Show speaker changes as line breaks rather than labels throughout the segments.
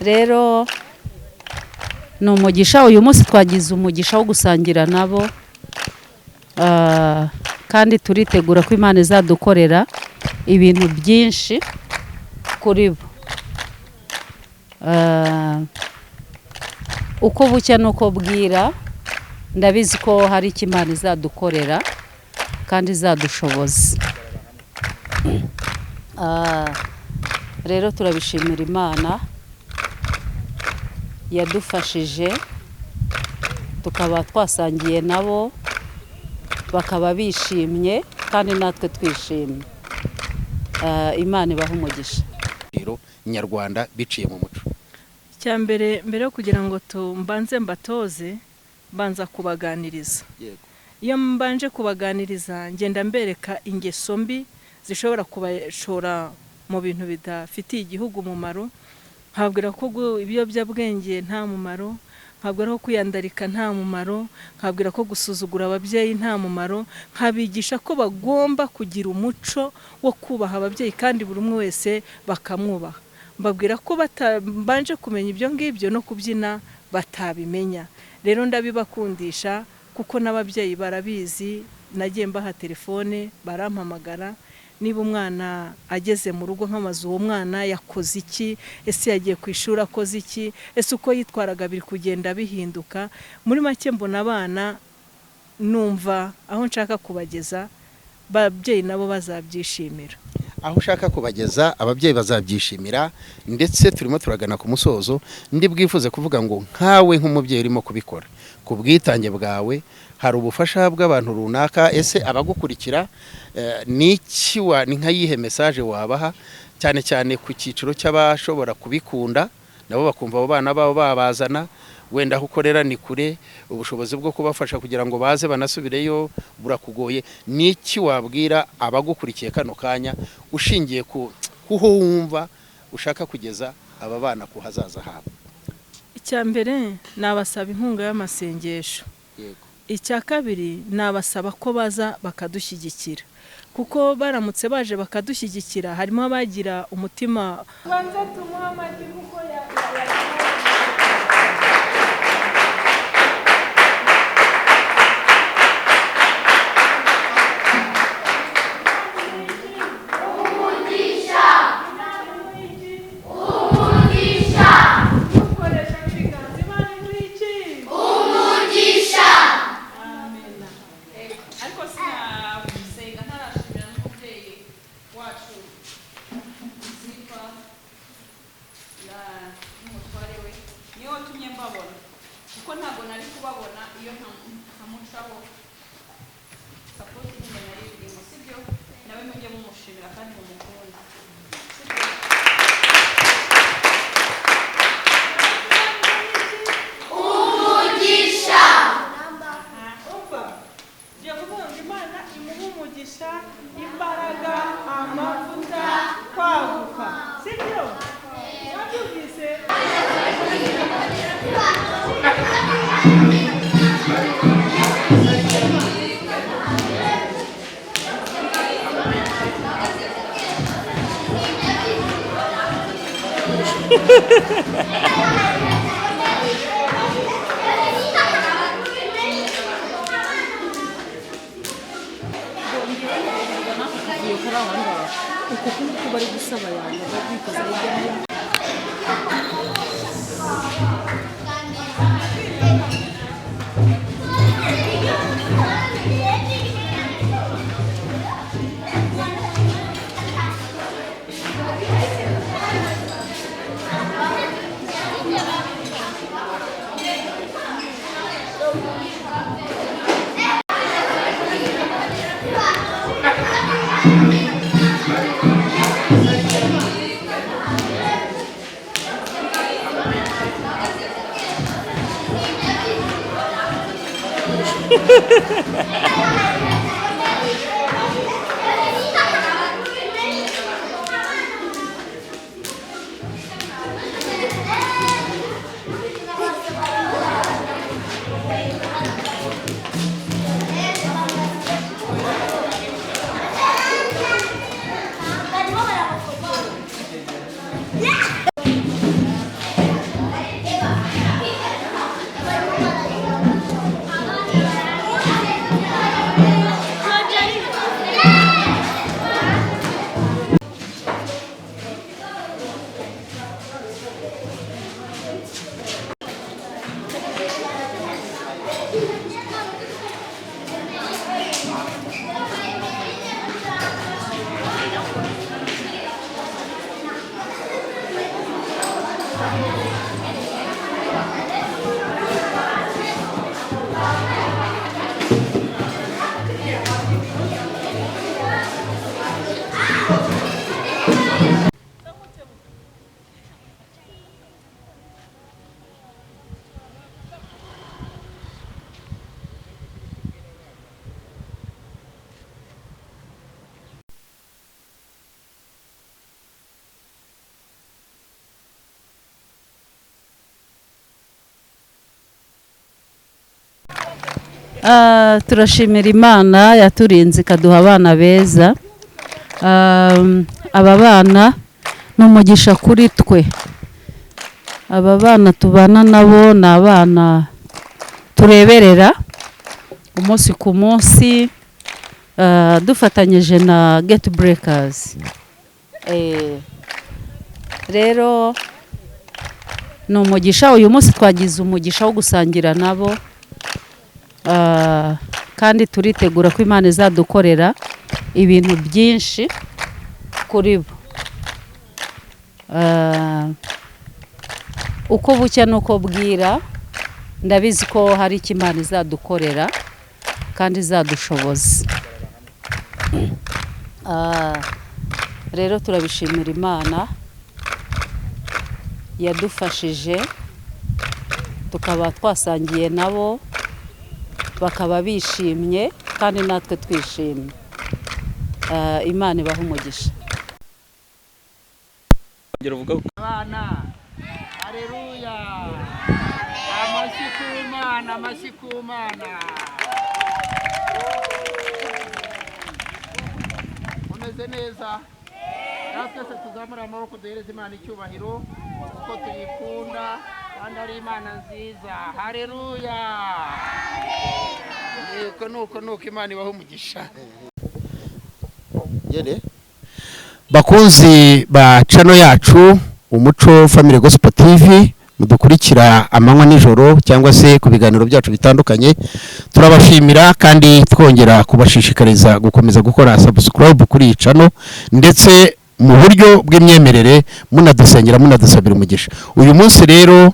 Rero ni umugisha, uyu munsi twagize umugisha wo gusangira nabo, kandi turitegura ko Imana izadukorera ibintu byinshi kuri bo. Uko bucya nuko bwira, ndabizi ko hari icyo Imana izadukorera kandi izadushoboza. Rero turabishimira Imana yadufashije tukaba twasangiye nabo, bakaba bishimye kandi natwe twishimye. Imana ibahe umugisha.
Nyarwanda biciye mu muco.
Icya mbere, mbere yo kugira ngo mbanze mbatoze, mbanza kubaganiriza. Iyo mbanje kubaganiriza ngenda mbereka ingeso mbi zishobora kubashora mu bintu bidafitiye igihugu umumaro, nkabwira ko ibiyobyabwenge nta mumaro, nkabwira ko kwiyandarika nta mumaro, nkabwira ko gusuzugura ababyeyi nta mumaro, nkabigisha ko bagomba kugira umuco wo kubaha ababyeyi kandi buri umwe wese bakamwubaha. Mbabwira ko mbanje kumenya ibyo ngibyo no kubyina batabimenya. Rero ndabibakundisha kuko n'ababyeyi barabizi, nagiye mbaha telefone barampamagara. Niba umwana ageze mu rugo nk'amazu, uwo mwana yakoze iki, ese yagiye ku ishuri akoze iki, ese uko yitwaraga biri kugenda bihinduka. Muri make mbona abana numva aho nshaka kubageza, ababyeyi nabo bazabyishimira.
Aho ushaka kubageza ababyeyi bazabyishimira, ndetse turimo turagana ku musozo. Ndi bwifuze kuvuga ngo nkawe nk'umubyeyi urimo kubikora ku bwitange bwawe, hari ubufasha bw'abantu runaka, ese abagukurikira ni iki ni nka yihe message wabaha, cyane cyane ku cyiciro cy'abashobora kubikunda nabo bakumva abo bana babo babazana, wenda aho ukorera ni kure, ubushobozi bwo kubafasha kugira ngo baze banasubireyo burakugoye. Ni iki wabwira abagukurikiye kano kanya ushingiye ku kuho wumva ushaka kugeza aba bana ku hazaza habo?
Icya mbere nabasaba inkunga y'amasengesho. Icya kabiri nabasaba ko baza bakadushyigikira, kuko baramutse baje bakadushyigikira harimo abagira umutima. Banza tumuhe amagi kuko
Ariko sinasenga ntarashimira n'umubyeyi wacu Zipa n'umutware we, niwe watumye mbabona, kuko ntabwo nari kubabona iyo ntamucaho support nyine nari irimo, sibyo? Nawe mujye mumushimira kandi mumukunde, sibyo?
Ngiye kuvuga ngo Imana imuhe umugisha, imbaraga, amavuta, kwaguka, sibyo? Wabyumvise?
Uko kuboko bari gusaba abantu bikoze hirya no hino.
Yeah!
Turashimira Imana yaturinze ikaduha abana beza. Aba bana ni umugisha kuri twe. Aba bana tubana nabo ni abana tureberera umunsi ku munsi, dufatanyije na Gate Breakers. Rero ni umugisha, uyu munsi twagize umugisha wo gusangira nabo, kandi turitegura ko Imana izadukorera ibintu byinshi kuri bo. Uko bucya nuko bwira, ndabizi ko hari icyo Imana izadukorera kandi izadushoboza. Rero turabishimira Imana yadufashije tukaba twasangiye nabo, bakaba bishimye kandi natwe twishimye. Imana ibahe umugisha.
Abana, haleluya, amashyi ku Mana, amashyi ku Mana. Mumeze neza? Natwe twese tuzamura amaboko duhereze Imana icyubahiro kuko tuyikunda kandi ari Imana nziza. Haleluya. Nuko nuko nuko Imana ibahe umugisha. Bakunzi ba channel yacu Umuco Family Gospel TV, mudukurikira amanywa nijoro cyangwa se ku biganiro byacu bitandukanye, turabashimira kandi twongera kubashishikariza gukomeza gukora subscribe kuri iyi channel, ndetse mu buryo bw'imyemerere munadusengera munadusabira umugisha. Uyu munsi rero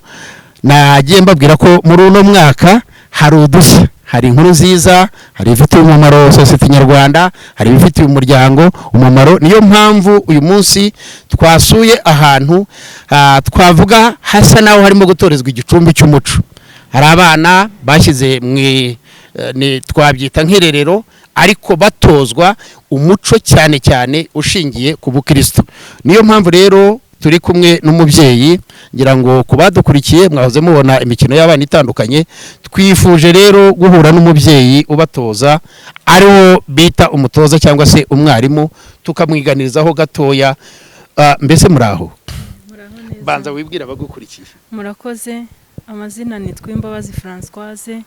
nagiye mbabwira ko muri uno mwaka hari udushya, hari inkuru nziza, hari ibifitiye umumaro sosiyete nyarwanda, hari ibifitiye umuryango umumaro. Niyo mpamvu uyu munsi twasuye ahantu twavuga hasa naho harimo gutorezwa igicumbi cy'umuco. Hari abana bashyize twabyita nk'irerero, ariko batozwa umuco cyane cyane ushingiye ku bukristo. Niyo mpamvu rero turi kumwe n'umubyeyi, ngira ngo kubadukurikiye mwahoze mubona imikino y'abana itandukanye. Twifuje rero guhura n'umubyeyi ubatoza, ariwo bita umutoza cyangwa se umwarimu, tukamwiganirizaho gatoya. Mbese muraho? Banza wibwira abagukurikiye.
Murakoze. Amazina ni Twimbabazi Françoise,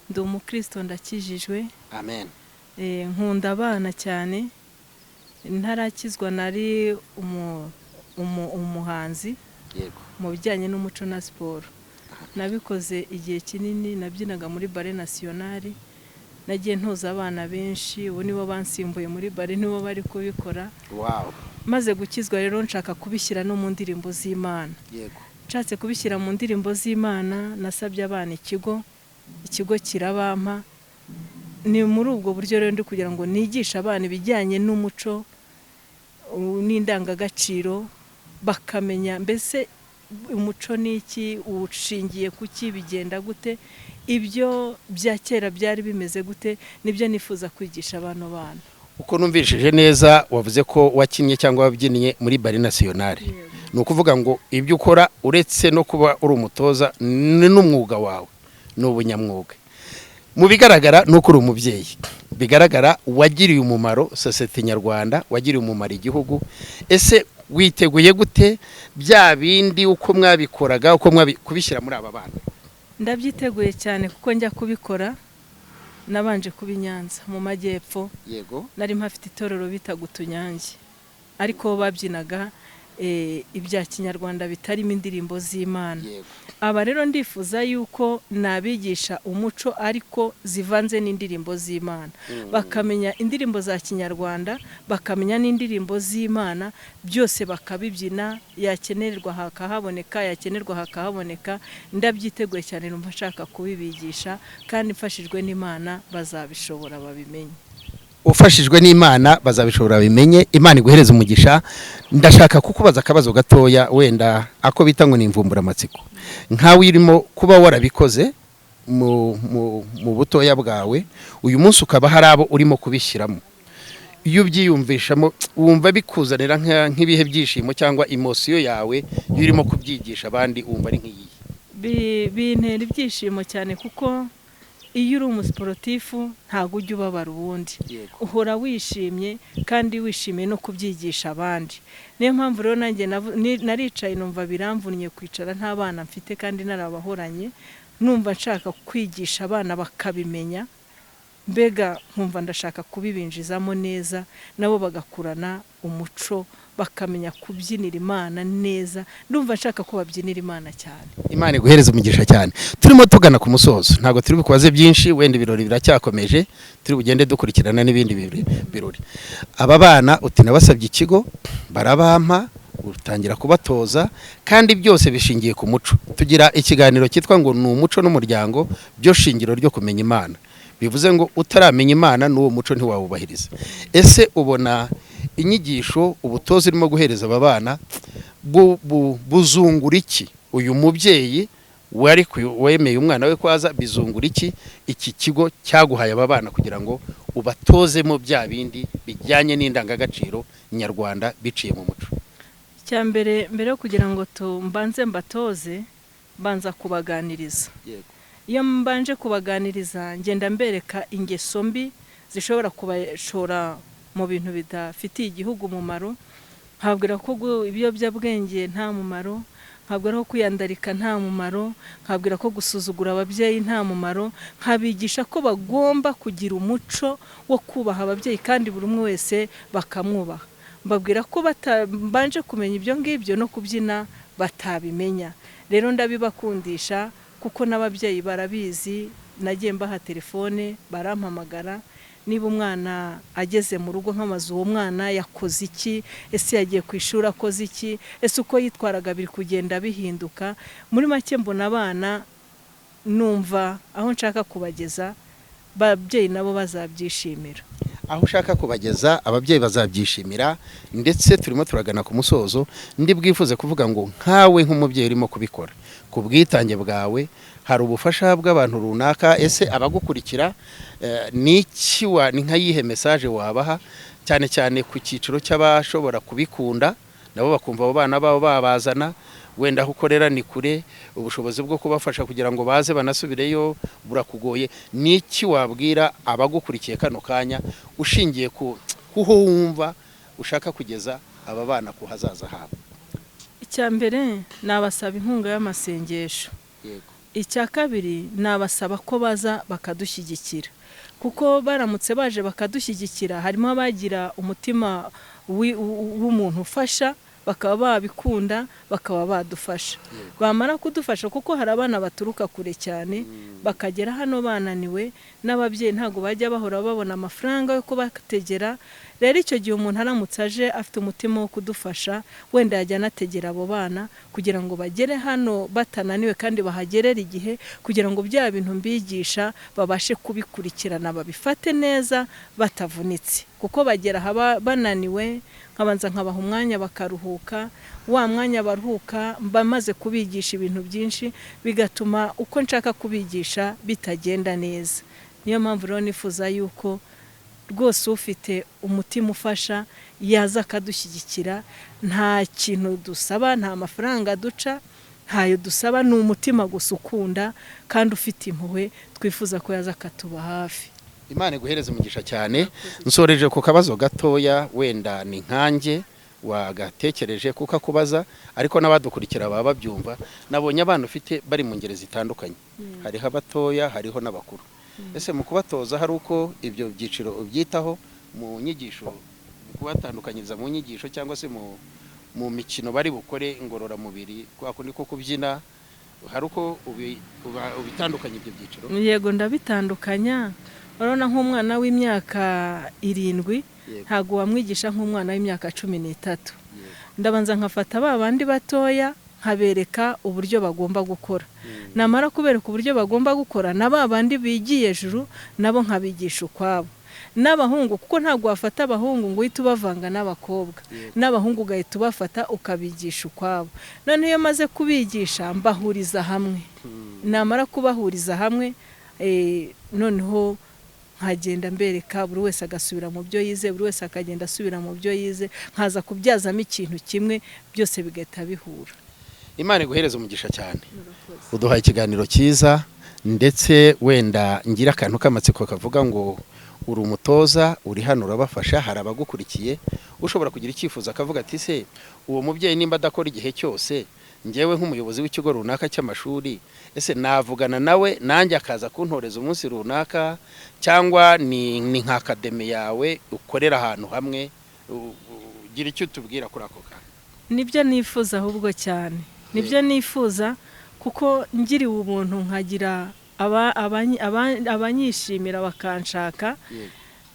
ndi umukristo ndakijijwe.
Amen.
Nkunda abana cyane, ntarakizwa nari umuhanzi mu bijyanye n'umuco na siporo. Nabikoze igihe kinini, nabyinaga muri Ballet National, nagiye ntoza abana benshi, ubu nibo bansimbuye muri ballet, nibo bari kubikora.
Wow.
Maze gukizwa rero nshaka kubishyira no mu ndirimbo z'Imana.
Yego.
Nshatse kubishyira mu ndirimbo z'Imana, nasabye abana ikigo, ikigo kirabampa. Ni muri ubwo buryo rero ndi kugira ngo nigishe abana ibijyanye n'umuco n'indangagaciro, bakamenya mbese umuco ni iki, ushingiye kuki, bigenda gute, ibyo bya kera byari bimeze gute, nibyo nifuza kwigisha abantu bana.
Uko numvishije neza wavuze ko wakinnye cyangwa wabyinnye muri Ballet National. Ni ukuvuga ngo ibyo ukora uretse no kuba uri umutoza ni n'umwuga wawe, ni ubunyamwuga. Mu bigaragara nuko uri umubyeyi, bigaragara wagiriye umumaro sosiyete nyarwanda, wagiriye umumaro igihugu. Ese witeguye gute bya bindi uko mwabikoraga, uko kubishyira muri aba bana?
Ndabyiteguye cyane kuko njya kubikora nabanje kuba i Nyanza mu majyepfo.
Yego.
Nari mpafite itorero bita Gutunyange, ariko babyinaga ibya kinyarwanda bitarimo indirimbo z'Imana. Aba rero ndifuza yuko nabigisha umuco ariko zivanze n'indirimbo z'Imana, bakamenya indirimbo za kinyarwanda, bakamenya n'indirimbo z'Imana, byose bakabibyina, yakenerwa hakahaboneka, yakenerwa hakahaboneka. Ndabyiteguye cyane, numva nshaka kubibigisha kandi mfashijwe n'Imana bazabishobora babimenye.
Ufashijwe n'Imana bazabishobora bimenye. Imana iguhereza umugisha. Ndashaka kukubaza akabazo gatoya, wenda ako bita ngo ni imvumburamatsiko. Nkawe urimo kuba warabikoze mu butoya bwawe, uyu munsi ukaba hari abo urimo kubishyiramo, iyo ubyiyumvishamo wumva bikuzanira nk'ibihe byishimo cyangwa emosiyo yawe iyo urimo kubyigisha abandi, wumva ari nk'iyihe?
Bintera ibyishimo cyane, kuko iyo uri umusiporutifu ntabwo ujya ubabara ubundi, uhora wishimye kandi wishimiye no kubyigisha abandi. Niyo mpamvu rero nanjye naricaye numva biramvunnye kwicara nta bana mfite kandi narabahoranye, numva nshaka kwigisha abana bakabimenya, mbega nkumva ndashaka kubibinjizamo neza, nabo bagakurana umuco, bakamenya kubyinira Imana neza. Ndumva nshaka ko babyinira Imana cyane.
Imana iguhereze umugisha cyane. Turimo tugana ku musozo, ntabwo turi bukubaze byinshi, wenda ibirori biracyakomeje, turi bugende dukurikirana n'ibindi birori. Aba bana uti nabasabye ikigo barabampa, utangira kubatoza, kandi byose bishingiye ku muco. Tugira ikiganiro cyitwa ngo ni umuco n'umuryango, byo shingiro ryo kumenya Imana. Bivuze ngo utaramenya Imana n'uwo muco ntiwawubahiriza. Ese ubona inyigisho ubutoza urimo guhereza aba bana buzungura iki uyu mubyeyi wari wemeye umwana we kwaza? Bizungura iki iki kigo cyaguhaye aba bana kugira ngo ubatozemo bya bindi bijyanye n'indangagaciro nyarwanda biciye mu muco?
Icya mbere, mbere yo kugira ngo mbanze mbatoze, mbanza kubaganiriza. Iyo mbanje kubaganiriza ngenda mbereka ingeso mbi zishobora kubashora mu bintu bidafitiye igihugu umumaro, nkabwira ko ibiyobyabwenge nta mumaro, nkabwira ko kwiyandarika nta mumaro, nkabwira ko gusuzugura ababyeyi nta mumaro, nkabigisha ko bagomba kugira umuco wo kubaha ababyeyi kandi buri umwe wese bakamwubaha. Mbabwira ko mbanje kumenya ibyo ngibyo no kubyina batabimenya. Rero ndabibakundisha kuko n'ababyeyi barabizi, nagiye mbaha telefone barampamagara, niba umwana ageze mu rugo nk'amazu, uwo mwana yakoze iki, ese yagiye ku ishuri akoze iki, ese uko yitwaraga biri kugenda bihinduka. Muri make mbona abana numva aho nshaka kubageza, ababyeyi nabo bazabyishimira.
Aho ushaka kubageza ababyeyi bazabyishimira. Ndetse turimo turagana ku musozo, ndi bwifuze kuvuga ngo nkawe nk'umubyeyi urimo kubikora ku bwitange bwawe, hari ubufasha bw'abantu runaka, ese abagukurikira ni iki ni nka yihe message wabaha, cyane cyane ku cyiciro cy'abashobora kubikunda nabo bakumva abo bana babo babazana, wenda aho ukorera ni kure, ubushobozi bwo kubafasha kugira ngo baze banasubireyo burakugoye, ni iki wabwira abagukurikiye kano kanya ushingiye ku kuho wumva ushaka kugeza aba bana ku hazaza habo?
Icya mbere nabasaba inkunga y'amasengesho. Icya kabiri nabasaba ko baza bakadushyigikira, kuko baramutse baje bakadushyigikira, harimo abagira umutima w'umuntu ufasha, bakaba babikunda, bakaba badufasha. Bamara kudufasha, kuko hari abana baturuka kure cyane bakagera hano bananiwe, n'ababyeyi ntabwo bajya bahora babona amafaranga yo kubategera. Rero icyo gihe umuntu aramutse aje afite umutima wo kudufasha, wenda yajya anategera abo bana kugira ngo bagere hano batananiwe kandi bahagerere igihe, kugira ngo bya bintu mbigisha babashe kubikurikirana, babifate neza batavunitse, kuko bagera aha bananiwe, nkabanza nkabaha umwanya bakaruhuka, wa mwanya baruhuka mba maze kubigisha ibintu byinshi, bigatuma uko nshaka kubigisha bitagenda neza. Niyo mpamvu rero nifuza yuko rwose ufite umutima ufasha yaza akadushyigikira. Nta kintu dusaba, nta mafaranga duca, ntayo dusaba, ni umutima gusa ukunda kandi ufite impuhwe, twifuza ko yaza akatuba hafi.
Imana iguhereze umugisha cyane. Nsoreje ku kabazo gatoya, wenda ni nkanjye wagatekereje kuko akubaza, ariko n'abadukurikira baba babyumva. Nabonye abana ufite bari mu ngeri zitandukanye, hariho abatoya, hariho n'abakuru. Ese mu kubatoza hari uko ibyo byiciro ubyitaho mu nyigisho, kubatandukanyiriza mu nyigisho cyangwa se mu mu mikino bari bukore ngororamubiri, kwa kundi ko kubyina, hari uko ubitandukanya ibyo byiciro?
Yego, ndabitandukanya. Urabona nk'umwana w'imyaka 7 ntabwo wamwigisha nk'umwana w'imyaka 13. Ndabanza nkafata ba bandi batoya nkabereka uburyo bagomba gukora, namara kubereka uburyo bagomba gukora, na ba bandi bigiye ejuru nabo nkabigisha ukwabo. N'abahungu, kuko ntabwo wafata abahungu ngo uhite ubavanga n'abakobwa, n'abahungu ugahita ubafata ukabigisha ukwabo. Noneho iyo maze kubigisha mbahuriza hamwe, namara kubahuriza hamwe noneho nkagenda mbereka, buri wese agasubira mu byo yize, buri wese akagenda asubira mu byo yize, nkaza kubyazamo ikintu kimwe, byose bigahita bihura.
Imana iguhereze umugisha cyane, uduhaye ikiganiro cyiza. Ndetse wenda ngira akantu k'amatsiko kavuga ngo uri umutoza, uri hano urabafasha, hari abagukurikiye ushobora kugira icyifuzo akavuga ati se uwo mubyeyi nimba adakora igihe cyose, ngewe nk'umuyobozi w'ikigo runaka cy'amashuri, ese navugana nawe nanjye akaza kuntoreza umunsi runaka, cyangwa ni nka akademi yawe ukorera ahantu hamwe? Ugira icyo utubwira kuri ako kantu.
Nibyo nifuza ahubwo cyane, nibyo nifuza, kuko ngiriwe ubuntu nkagira abanyishimira bakanshaka,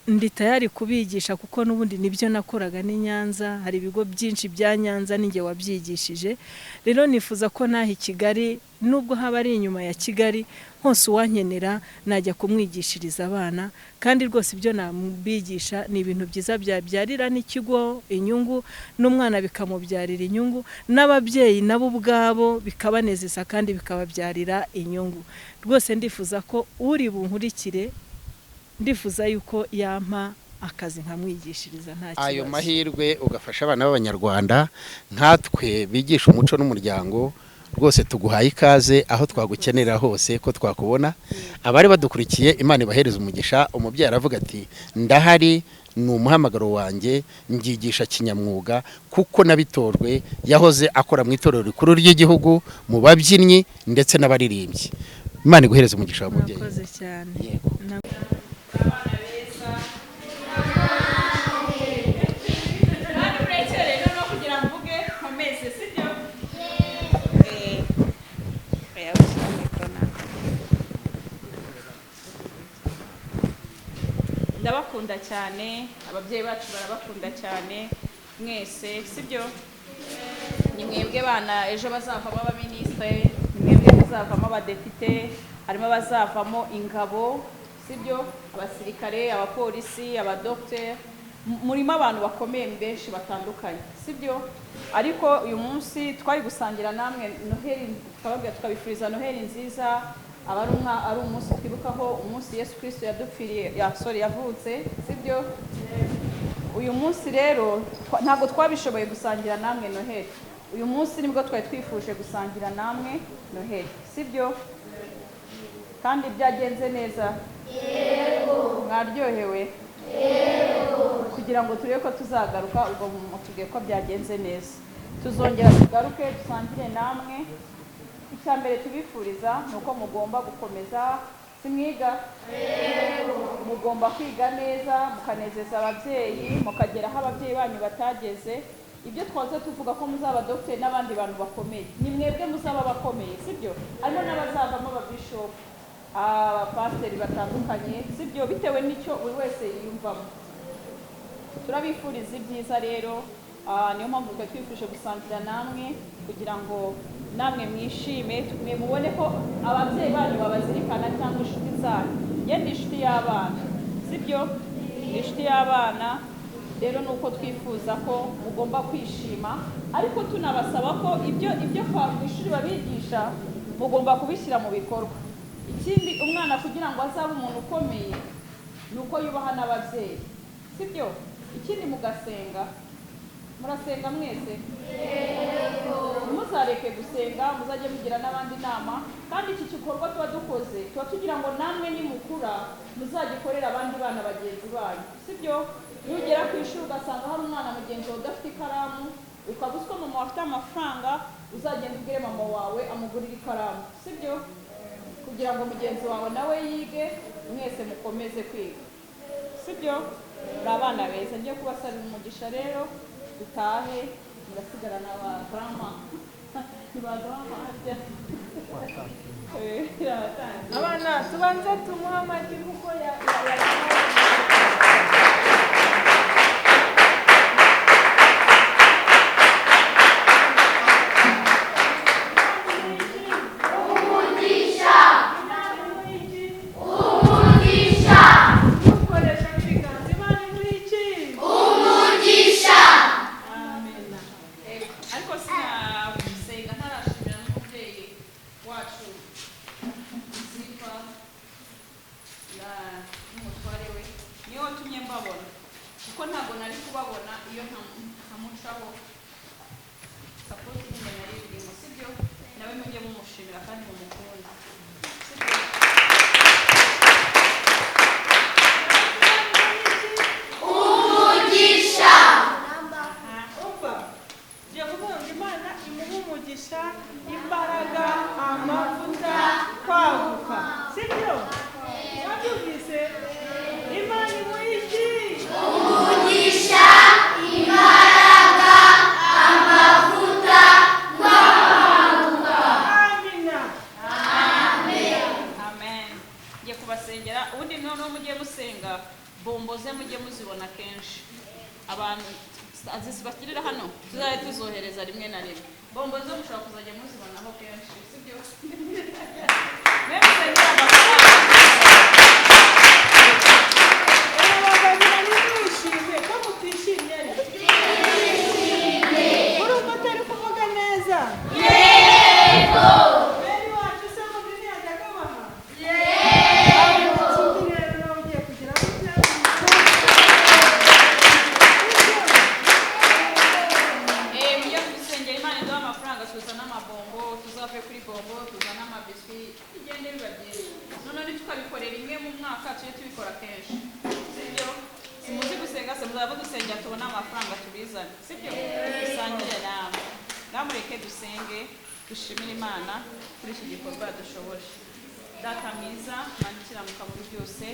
ndi tayari kubigisha, kuko n'ubundi nibyo nakoraga ni Nyanza, hari ibigo byinshi bya Nyanza ninjye wabyigishije. Rero nifuza ko naha i Kigali, nubwo haba ari inyuma ya Kigali hose, uwankenera najya kumwigishiriza abana. Kandi rwose ibyo nabigisha ni ibintu byiza byabyarira n'ikigo inyungu, n'umwana bikamubyarira inyungu, n'ababyeyi nabo ubwabo bikabanezeza kandi bikababyarira inyungu. Rwose ndifuza ko uri bunkurikire, ndifuza yuko yampa akazi nkamwigishiriza nta kibazo.
Ayo mahirwe ugafasha abana b'Abanyarwanda nkatwe bigisha umuco n'umuryango, rwose tuguhaye ikaze aho twagukenera hose ko twakubona. Abari badukurikiye, Imana ibahereze umugisha. Umubyeyi aravuga ati ndahari, ni umuhamagaro wanjye, ngigisha kinyamwuga kuko nabitorwe. Yahoze akora mu itorero rikuru ry'igihugu mu babyinnyi ndetse n'abaririmbyi. Imana iguhereze umugisha wa mubyeyi.
Murakoze cyane.
Yego.
Abana beza kandi murekere noneho kugira ngo mvuge nkomeze, sibyo? Oya, ushyira mikoro nawe. Ndabakunda cyane, ababyeyi bacu barabakunda cyane mwese, sibyo? Ni mwebwe bana ejo bazavamo abaminisitiri, ni mwebwe muzavamo abadepite, harimo abazavamo ingabo, sibyo? Abasirikare, abapolisi, abadogiteri, murimo abantu bakomeye benshi batandukanye, sibyo? Ariko uyu munsi twari gusangira namwe Noheli, tukababwira tukabifuriza Noheli nziza, aba ari umunsi twibukaho umunsi Yesu Kristo yadupfiriye, ya sorry, yavutse, sibyo? Uyu munsi rero ntabwo twabishoboye gusangira namwe Noheli. Uyu munsi nibwo twari twifuje gusangira namwe Noheli, sibyo? Kandi byagenze neza? Yego. Mwaryohewe? Yego. Kugira ngo turebe ko tuzagaruka, ubwo mutubwiye ko byagenze neza, tuzongera tugaruke dusangire namwe. Icya mbere tubifuriza ni uko mugomba gukomeza, simwiga? Yego. Mugomba kwiga neza, mukanezeza ababyeyi, mukagera aho ababyeyi banyu batageze. Ibyo twaze tuvuga ko muzaba dogiteri n'abandi bantu bakomeye, ni mwebwe muzaba bakomeye, sibyo? Harimo n'abazavamo ababishopu, abapasiteri batandukanye, sibyo? Bitewe n'icyo buri wese yiyumvamo. Turabifuriza ibyiza rero, niyo mpamvu twari twifuje gusangira namwe kugira ngo namwe mwishime, mwe mubone ko ababyeyi banyu babazirikana cyangwa inshuti zanyu. Njye ndi inshuti y'abana, sibyo? Ndi inshuti y'abana. Rero ni uko twifuza ko mugomba kwishima, ariko tunabasaba ko ibyo kwa mu ishuri babigisha mugomba kubishyira mu bikorwa. Ikindi, umwana kugira ngo azabe umuntu ukomeye ni uko yubaha n'ababyeyi, sibyo? Ikindi mugasenga. Murasenga mwese? Ntimuzareke gusenga, muzajye mugira n'abandi inama. Kandi iki gikorwa tuba dukoze tuba tugira ngo namwe nimukura muzagikorere abandi bana bagenzi banyu, sibyo? Nugera ku ishuri ugasanga hari umwana mugenzi wawe udafite ikaramu, ukaba uzi ko mama afite amafaranga, uzagenda ubwire mama wawe amugurire ikaramu, sibyo? Kugira ngo mugenzi wawe nawe yige, mwese mukomeze kwiga, sibyo? Muri abana beza. Ngiye kubasabira umugisha rero dutahe. Murasigara na ba grandma. Ni ba grandma harya.
Abana tubanze tumuhe amagi kuko ya imbaraga, amavuta, kwaguka, sibyo? Wabyumvise? Imana imuha iki?
Umugisha, imbaraga, amavuta, kwaguka.
Amina.
Amen. Ngiye kubasengera, ubundi noneho mugiye musenga bombo ze mujye muzibona kenshi. Abantu azisibakirira hano tuzajya tuzohereza rimwe na rimwe. Bombo zo mushobora kuzajya muzibonaho kenshi, sibyo? Mwe musengera amafaranga.
Abagabira nimwishime, ko mutishimye? Urumva atari kuvuga neza? Yego. Bene wacu se mu dini yajya akabaha? Yego. Ikindi rero nawe ugiye kugira ngo
Mujye kudusengera Imana iduhe amafaranga, tuzane amabombo, tuzave kuri bombo, tuzane amabiswi, bigende biba byiza. Noneho ntitukabikorera rimwe mu mwaka, tujye tubikora kenshi, sibyo? Simuzi gusenga se, muzaba dusengera tubone amafaranga tubizane, sibyo? Dusangire namwe. Namureke dusenge, dushimire Imana kuri iki gikorwa dushoboje. Data mwiza, Mana ikiranuka muri byose,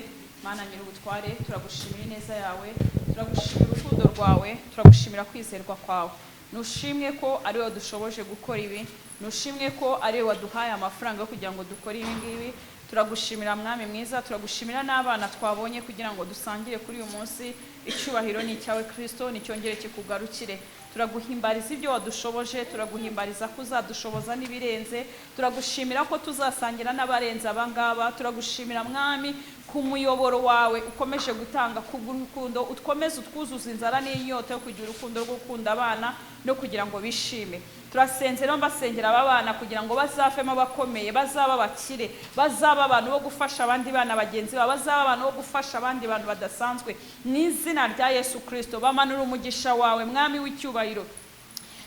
Mana nyir'ubutware, turagushimira ineza yawe, turagushimira urukundo rwawe, turagushimira kwizerwa kwawe. Nushimwe ko ari wowe dushoboje gukora ibi, nushimwe ko ari wowe waduhaye amafaranga yo kugira ngo dukore ibi ngibi. Turagushimira mwami mwiza, turagushimira n'abana twabonye kugira ngo dusangire kuri uyu munsi. Icyubahiro ni icyawe Kristo, nicyongere kikugarukire. Turaguhimbariza ibyo wadushoboje, turaguhimbariza ko uzadushoboza n'ibirenze, turagushimira ko tuzasangira n'abarenze abangaba. Turagushimira mwami ku muyoboro wawe ukomeje gutanga kubw'urukundo, utkomeze utwuzuza inzara n'inyota yo kugira urukundo rwo gukunda abana no kugira ngo bishime. Turasenze rero mbasengera aba bana kugira ngo bazavemo abakomeye, bazaba abakire, bazaba abantu bo gufasha abandi bana bagenzi babo, bazaba abantu bo gufasha abandi bantu badasanzwe. Mu izina rya Yesu Kristo, bamanura umugisha wawe mwami w'icyubahiro,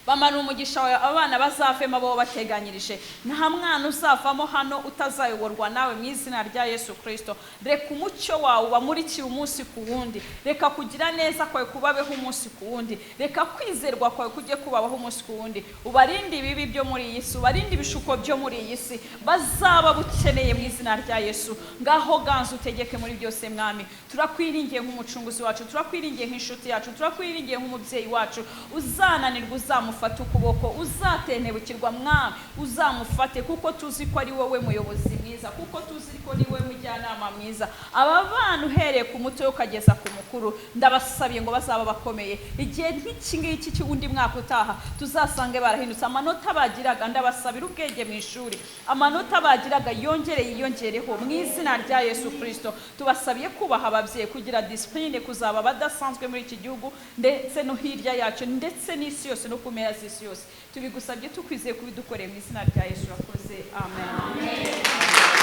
bamanura umugisha wawe, abana bazavemo abo bateganyirije. Nta mwana uzavamo hano utazayoborwa nawe mu izina rya Yesu Kristo. Reka umucyo wawe ubamurikire umunsi ku wundi, reka kugira neza kwawe kubabeho umunsi ku wundi, reka kwizerwa kwawe kujye kubabaho umunsi ku wundi. Ubarinde ibibi byo muri iyi si, ubarinde ibishuko byo muri iyi si, bazaba bukeneye mu izina rya Yesu. Ngaho ganza utegeke muri byose mwami. Turakwiringiye nk'umucunguzi wacu, turakwiringiye nk'inshuti yacu, turakwiringiye nk'umubyeyi wacu. Uzananirwa uzamufata ukuboko, uzatentebukirwa mwami uzamufate, kuko tuzi ko ari wowe muyobozi mwiza, kuko tuzi ko ni wowe mujyanama mwiza. Aba bana uhereye ku muto ukageza ku mukuru, ndabasabiye ngo bazaba bakomeye. Igihe nk'iki ngiki cy'undi mwaka utaha tuzasange barahindutse. Amanota bagiraga, ndabasabira ubwenge mu ishuri, amanota bagiraga yongere yiyongereho mu izina rya Yesu Kristo. Tubasabiye kubaha ababyeyi, kugira discipline, kuzaba badasanzwe muri iki gihugu ndetse no hirya yacyo, ndetse n'isi yose no ku mpera z'isi yose. Tubigusabye tukwizeye kubidukoreye mu izina rya Yesu. Urakoze, amen.